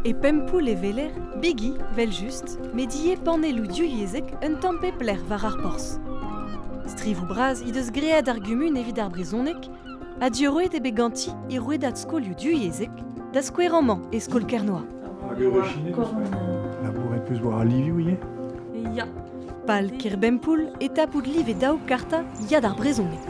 E Pempoull e weler bigi, 'vel-just, met ivez panelloù divyezhek un tamm pep lec'h war ar porzh. Strivoù bras he deus graet ar gumun evit ar brezhoneg ha diorroet eo bet ganti he rouedad skolioù divyezhek, da skouer amañ e skol Kernoa. Hag Eurochine, Labouret peus war al livioù ivez? Ya. Pal Kêr-Bempoull e tapout live daou karta ya d'ar brezhoneg.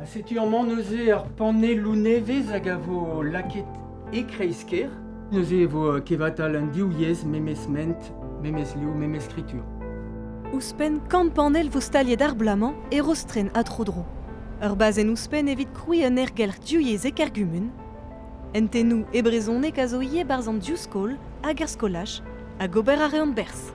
Ha setu amañ neuze ur panelloù nevez hag a vo lakaet e kreiz-kêr. Neuze e vo kevatal an div yezh memes ment, memes liv, memes skritur. Ouzhpenn kant panell vo staliet ar bloaz-mañ e Rostren ha tro-dro. Ur bazenn ouzhpenn evit krouiñ un aergelc'h divyezhek er gumun. Hentennoù e brezhoneg a zo ivez 'barzh an div skol hag er skolaj hag ober a reont berzh.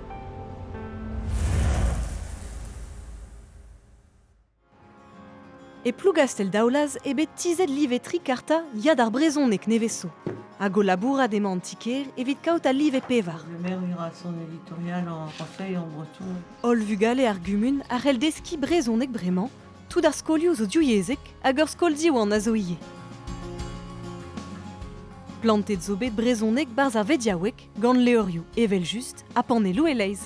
E Plougastell-Daoulaz eo bet tizhet live tri karta Ya d'ar brezhoneg nevez zo. Hag o labourat emañ an ti-kêr evit kaout al live pevar. Le maire ira son éditorial en français et en breton. Holl vugale ar gumun a c'hell deskiñ brezhoneg bremañ, tout ar skolioù zo divyezhek hag ur skol Diwan a zo ivez. Plantet zo bet brezhoneg 'barzh ar vediaoueg gant levrioù evel-just ha panelloù e-leizh.